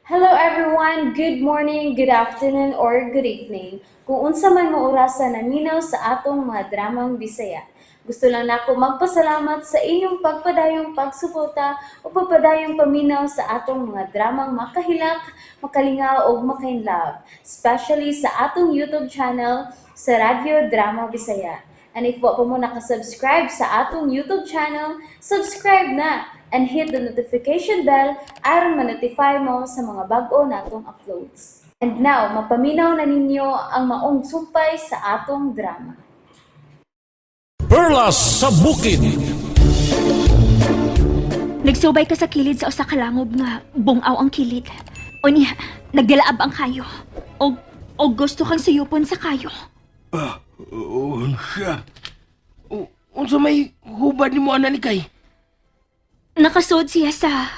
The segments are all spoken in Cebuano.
Hello everyone! Good morning, good afternoon, or good evening. Kung unsa man mo orasa naminaw sa atong mga dramang Bisaya. Gusto lang nako magpasalamat sa inyong pagpadayong pagsuporta o pagpadayong paminaw sa atong mga dramang makahilak, makalingaw ug makainlove, especially sa atong YouTube channel sa Radyo Drama Bisaya. And if wa pa mo nakasubscribe sa atong YouTube channel, subscribe na and hit the notification bell aron ma-notify mo sa mga bag-o natong uploads. And now, mapaminaw na ninyo ang maong sumpay sa atong drama. Perlas sa Bukid. Nagsubay ka sa kilid sa usa ka langob nga bungaw ang kilid. Unya, nagdilaab ang kayo. Og gusto kang suyupon sa kayo. Ah, unsa? Unsa may hubad nimo ana ni kay? Nakasud siya sa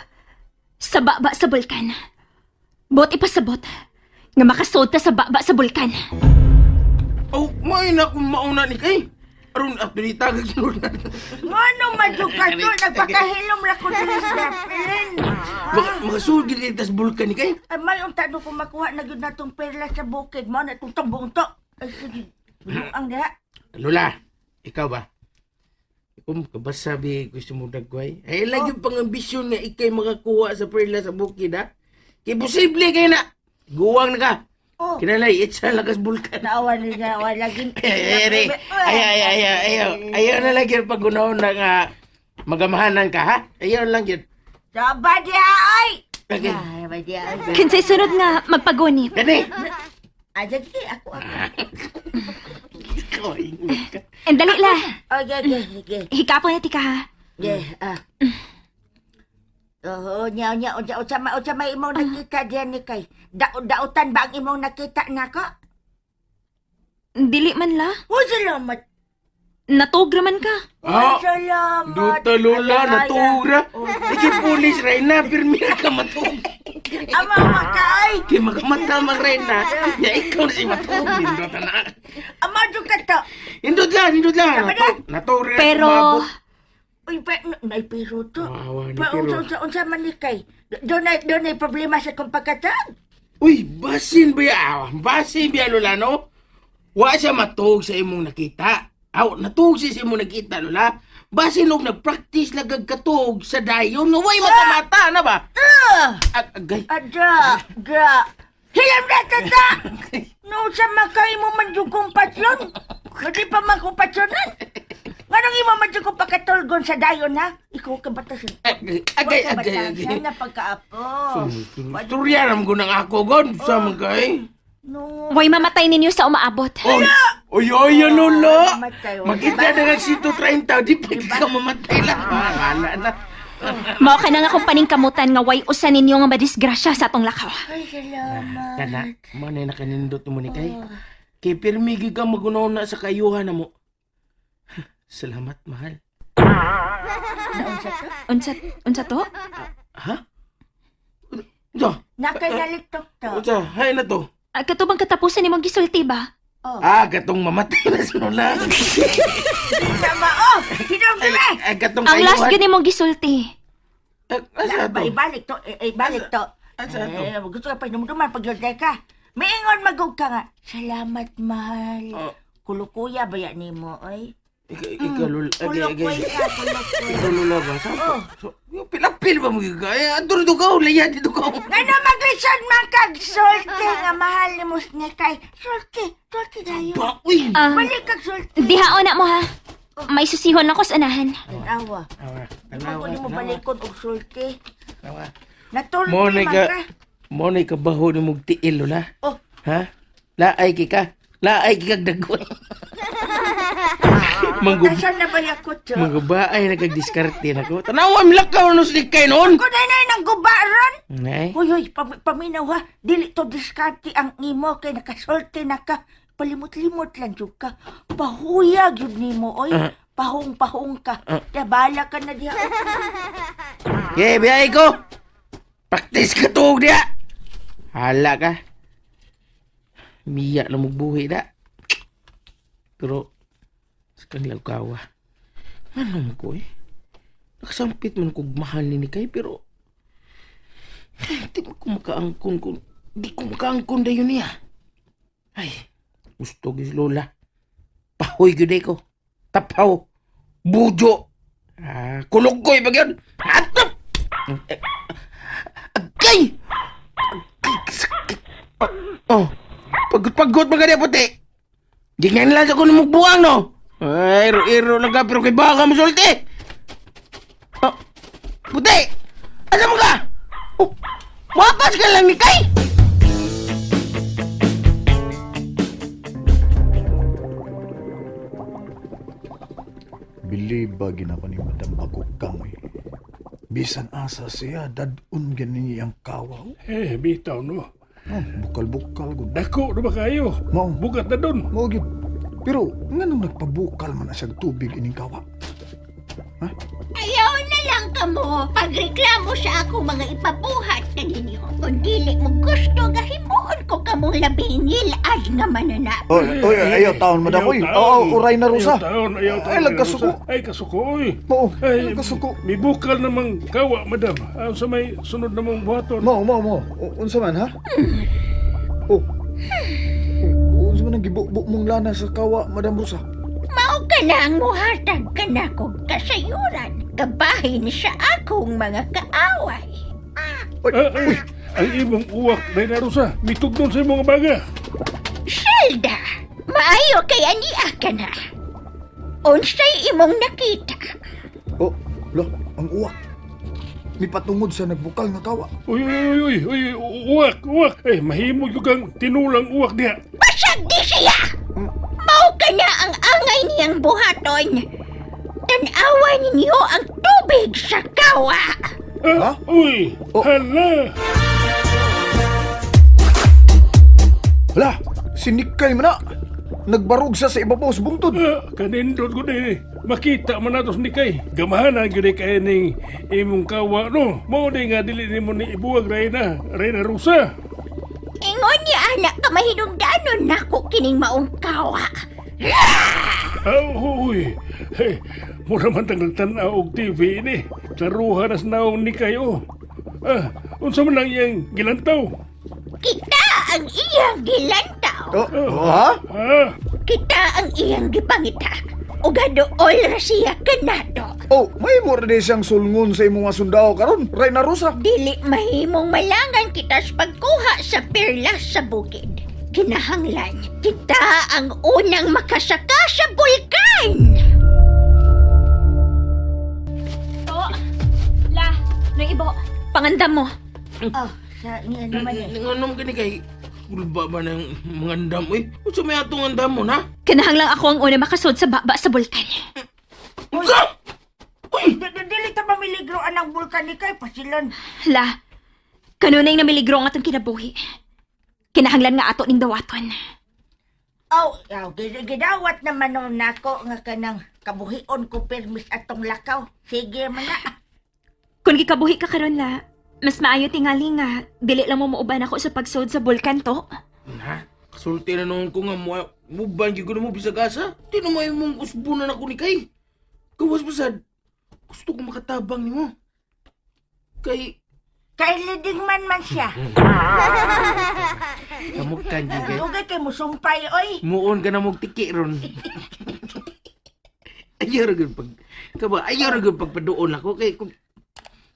baba sa bulkan. Bot ipasabot nga makasud ta sa baba sa bulkan. Oh, may na kung mauna ni kay. Aron ato ni tagag sunod na. Ngano madyo ka to? Nagpakahilom ra ko diri sa Daplin. Makasud gid tas bulkan ni kay. Ay, may unta do ko makuha na gyud natong perla sa bukid. Mao na itong tambong to. Ay, sige. Ang diha. Lola, ikaw ba? Kung kabasa bi gusto mo dagway. Ay lagi pang ambisyon nga ikay makakuha sa perla sa bukid ha. Kay posible kay na. Guwang na ka. Oh. Kinalay itsa lakas bulkan. Naawa ni naawa lagi. Ay, ay, ay, ay, ay, ay, ayaw na lang yun pag unahon na nga magamahanan ka, ha? Ayaw lang yun. Saba diha ay. Okay. Ay, ba diha ay. Kinsay sunod nga magpagunit. Gani! Ay, sige, ako ako. Ikaw, ingat ka. And dali la, Okay, okay, okay. hikapon na tika ha. Okay, ah. Oo, nya nya unsa unsa may imong nakita diyan ni kay? Dautan ba ang imong nakita nako? Dili man la, Oh, salamat. natugra man ka. Ah, Salamat. duta lola, Ay, ay, ay. natugra. Oh. Iki pulis, Reyna, pirmira ka matug. Ama makay. Kaya magamata mang Reyna, ya ikaw na si matug. Hindot na. Ama jud ka to. Hindot lang, hindot lang. Tama na. Natugra. Pero Uy, pa, nay pero to. Awa, ni Pa, pero. unsa, unsa, unsa man ni kay? Doon ay problema sa kong pagkatag. Uy, basin ba ya? Basin ba ya, Lola, no? Wa siya matuog sa imong nakita. Aw, natuog siya sa imong nakita, Lola. Basin og nagpractice lang kag katuog sa dayon nga way makamata na ba? Ag agay. Ada, ga. Hilam na tata! No, sa makay mo man jud kong patsyon. Hindi pa man kong patsyonan. Nganong imo man jud kong pagkatulgon sa dayon, ha? Ikaw ka batasan. Agay, agay, agay. agay. na pagkaapo. Istorya naman ko ng ako, gon. Sa man kay. No. way mamatay ninyo sa umaabot. Oy, oy, oy, Lola. Mamatay, oh. Makita na kag 130, di pa ka mamatay lang. Ah, wala na. Mao ka na nga kung paningkamutan nga way usa ninyo nga madisgrasya sa atong lakaw. Ay, salamat. Kana, mo na nakanindot mo ni kay. Kay pirmi gyud ka magunaw na sa kayuhan na mo. Salamat, mahal. Naunsa ka? Unsa to? Ha? Unsa? Nakay nalitok to. Unsa? Hay na to. Ah, katubang katapusan nimong gisulti ba? Oh. Ah, katong mamatay na si Lola. Sama, oh! Hinom Ay, na! ay, katong Ang last kayuhan. gyud nimong gisulti. Ah, Asa Ba, to? ibalik to. Eh, ibalik to. Asa to? Eh, gusto ka pa inumduman pag yun ka. Miingon magog ka nga. Salamat, mahal. Oh. Kulukuya ba yan nimo, oy? Ikaw, Lola. Agay, agay. Kulukoy ka, kulukoy. Ikaw, Lola ba? Sa Oh. So, yung pilapil ba mo giga? Eh, adto dito ka, laya dito ka. Ngano maglisod man kag sulti nga mahal ni mo ni kay. Sulti, sulti dayo. Ba, uy. Ah, Balik kag sulti. dihaon na mo ha. May susihon ako sa anahan. Tanawa. Awa, Di mo tanawa, ko nimo tanawa, balikon og sulti. tanawa. Natulti Mo na man ka, ka. mo na kabaho ni mong tiil, Lola. Oh. Ha? Laay ki ka. Laay ki kag dagway. Manggub Tasan na ba yako to? Manggubaay na kag diskarte na ko. Tanawa mi lakaw no slikay noon. Ko na na nang guba ron. Nay. Hoy, hoy, paminaw ha. Dili to diskarte ang imo kay nakasulti na ka. Palimot-limot lang jud ka. Pahuyag jud nimo oy. Ah. Pahong-pahong ka. Ah. Kaya bala ka na diha. Okay, biyahe ko. Practice ka tuog diha. Hala ka. Miya na mugbuhi da. Pero sa kanilang kawa. Ano mo ko eh? Nakasampit man kog mahal ni kay pero Di ko makaangkon kung... Di ko makaangkon dayon niya. Ay, gusto gis Lola. Pahoy gyud ko. Tapaw. Bujo. Ah, kulog ko pag yun. Atop! Agay! Agay, sakit. Oh, oh. Pagod-pagod mga puti. Gingnan lang sa kuno mong no. Ay, iro-iro lang ka, pero kay baka mo sulti. Oh, puti! Asa mo ka? Oh, wapas ka lang ni Kay! Believe ba gina ko ni Madam ako kamoy. Bisan asa siya, dadun gani ang kawaw. Eh, bitaw no. Oh, bukal-bukal gud. Dako na ba kayo? Mao. Bugat na doon. Mao gyud. Pero nganong nagpabukal man na siyang tubig ining kawa? Ayaw na lang kamo pagreklamo sa ako mga ipabuhat kaninyo. Kung dili mo gusto, gahimuon ko kamong labing nilad nga mananap. Oy, oy, ayaw taon madam oy. Oo, uray na rusa. Ayaw taon, ayaw taon. Ay, lagkasuko. Ay, kasuko, oy. Mao, Ay, lagkasuko. May bukal namang kawa, madam. Ah, sa may sunod namang buhaton. Mao, mao, mao. Unsa man ha? Oh. Oh, unsa man ang gibubo mong lana sa kawa, Madam Rosa? Mao ka na ang muhatag ka na kog kasayuran. Kabahin sa akong mga kaaway. Oy, Ah, ay, ang imong uwak, Reyna Rosa. Mitugdon sa imong baga. Zelda, maayo kay ania ka na. Unsay imong nakita? Oh, lo, ang uwak. Mipatungod sa nagbukal nga kawa. Uy, uy, uy, uy, uy, uwak, uwak. Ay, mahimog yung kang tinulang uwak diha. Basag di siya! Mao ka na ang angay niyang buhaton. Tanawa ninyo ang tubig sa kawa. Ah, Ha? Uy, Oh. hala. Hala, sinikay man na. Nagbarog siya sa ibabaw sa bungtod. Ah, kanindot ko din eh. Makita man natos ni kay. Gamahanan gyud kay ning imong kawa no. Mao di nga dili nimo ni ibuwag Reyna, Reyna Rosa. Ingon niya anak ka mahinungdanon nako kining maong kawa. Ah, uy. Hey, mura man tang nagtan-aw og TV ini. Klaruha na sa naong ni kayo. Ah, unsa man lang iyang gilantaw? Kita ang iyang gilantaw. Oh, oh, ha? Ah, Kita ang iyang gipangita. Uga dool ra siya kanato. Oh, may mo rin siyang sulngon sa imong mga sundao karon, Reyna Rosa. Dili mahimong malangan kita sa pagkuha sa perlas sa bukid. Kinahanglan, kita ang unang makasaka sa bulkan! To, la, nang ibo, pangandam mo. Oh, sa niya naman eh. Nganom gani kay kulba ba ng mga andam oy? Unsa may atong andam mo na? Kinahanglan ako ang una makasod sa baba sa bulkan. Unsa? Uy, Dili ta mamiligro anang bulkan ni kay pasilon. La, kanunay namiligro ang atong kinabuhi. Kinahanglan nga ato ning dawaton. Aw, aw, gidawat naman nung nako nga kanang kabuhion ko permis atong lakaw. Sige man na. Kung gikabuhi ka karon la, mas maayo tingali nga dili lang mo mauban ako sa pagsod sa bulkan to. Na, kasulti na noon ko nga mo, muban gyud ko na mo bisag asa. Di na mo imong usbunan ako ni kay. Gawas pasad. Gusto ko makatabang nimo. Kay Kay leading man man siya. kamukan gyud kay. Dugay kay musumpay oy. Muon ka na mong tiki ron. Ayaw ra gyud pag kaba ayaw ra gyud pagpaduol ako kay kung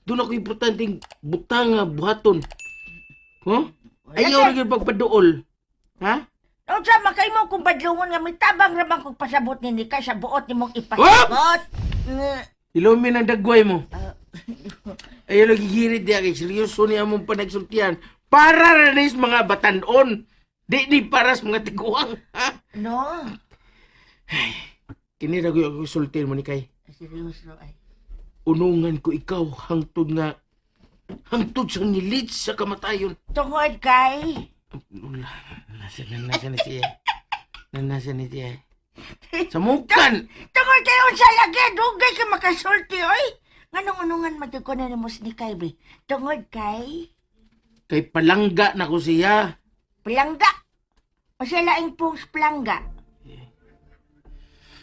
doon ako importanteng butang nga buhaton. Huh? Ayaw ra gyud pagpaduol. Ha? Unsa man kay mo kung badlongon nga mitabang ra man kog pasabot ni ni kay sa buot nimong ipasabot. Nga, Ilumin ang dagway mo. Ayaw lagi girit diya kay seryoso niya mong panagsultian. Para ra ni sa mga batanon. Di ni para sa mga tiguang. Ha? No. Kini ra gyud ako sultian mo ni kay. Seryoso ay. Unungan ko ikaw hangtod nga hangtod sa nilit sa kamatayon. Tungod kay Wala, nasa na nasa na siya. Nasa na siya. Sa mukan! Tungod kay unsa lagi dugay ka makasulti oy. Nganong unungan man jud ko na nimo ni kay be. Tungod kay Kay palangga na ko siya. Plangga. Unsa laing pong plangga?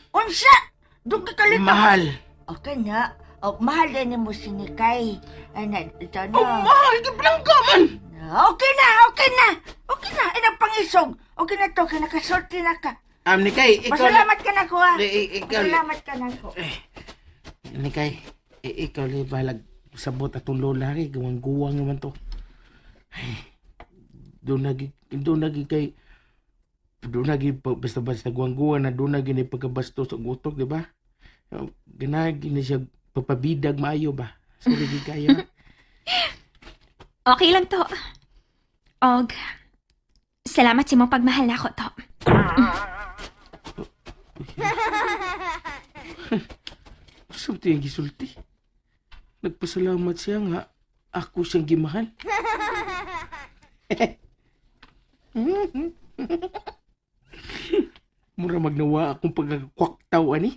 Unsa? Dugay ka lito. Mahal. Okay na. Oh, mahal na nimo si Nikay. Ana, ito Oh, na. mahal gid palangga man. Okay na, okay na. Okay na, inang pangisog. Okay na to, kay nakasulti na ka. Nikay, ikaw Pasalamat ka na ko, ha. Eh, ikaw Pasalamat ka na ko. Nikay, ikaw li balag sabot atong lola kay guwang-guwang naman to. Ay, doon nagi kay doon nagi basta-basta guwang-guwang na doon nagi ni pagkabastos og utok, di ba? Ganagi na siya papabidag maayo ba? Sorry gid kayo. Okay lang to. Og, salamat sa imong pagmahal nako to. Sa yung gisulti. Nagpasalamat siya nga ako siyang gimahal. Mura magnawa akong pagkakwaktaw ani.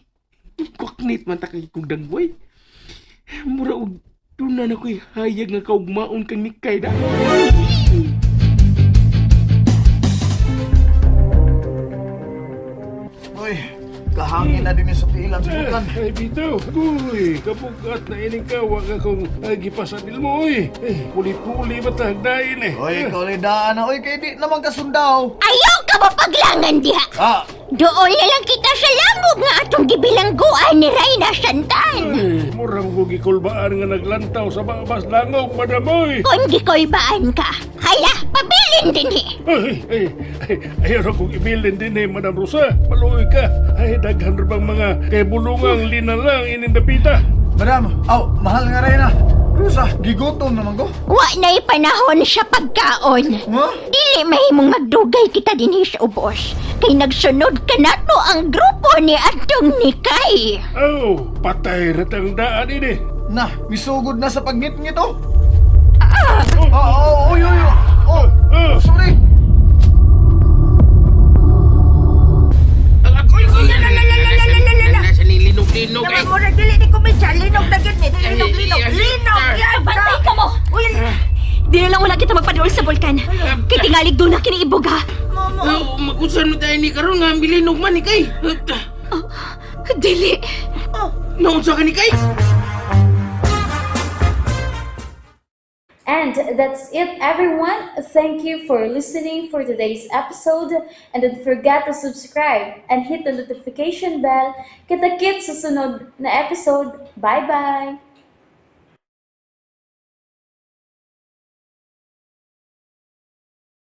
Kwaknit man ta kay kong dagway. Mura og doon na ko'y hayag nga kaugmaon kang nikay da. Uy, kahangin na din sa tiilan sa bulkan. Ay, bitaw. Uy, kapugat na ining kawa ka kung gipasadil mo, uy. Eh, puli-puli ba tahagdain eh. Uy, ikaw rin daan na. Uy, kay di naman kasundaw. Ayaw ka mo paglangan diha. Ah, Doon na lang kita sa lamog nga atong gibilangguan ni Reyna Santan. Ay, murang ko gikulbaan nga naglantaw sa babas langog, madam, oy. Kung gikulbaan ka, hala, pabilin dinhi. Ay, ay, ay, ayaw na kong ibilin din eh, Madam Rosa. Maluoy ka. Ay, daghan ra bang mga kay bulungang linalang ining dapita. Madam, aw, mahal nga rin ah. Rosa, gigutom naman ko. Wa na'y panahon sa pagkaon. Huh? Dili mahimong magdugay kita dinhi sa ubos. Kay nagsunod ka nato ang grupo ni atong Nikay. Oh, patay ra tang daan ini. Na, misugod na sa pagngit-ngit oh. Ah, oh, oy, oy, oh, oh, Oh, sorry. Nasa nilinog-linog Naman eh. mo na, dili ni kumintsa. Linog na gid ni. Linog, linog. Linog yan! Bantay ka mo! Uy, Di na lang wala kita magpaduol sa bulkan. Kay tingalig doon na kiniibog ha. Oh, magusan mo tayo ni karon nga milinog man ni kay. Dili. Naunsa ka ni kay? And that's it, everyone. Thank you for listening for today's episode. And don't forget to subscribe and hit the notification bell. Kita-kits sa sunod na episode. Bye-bye!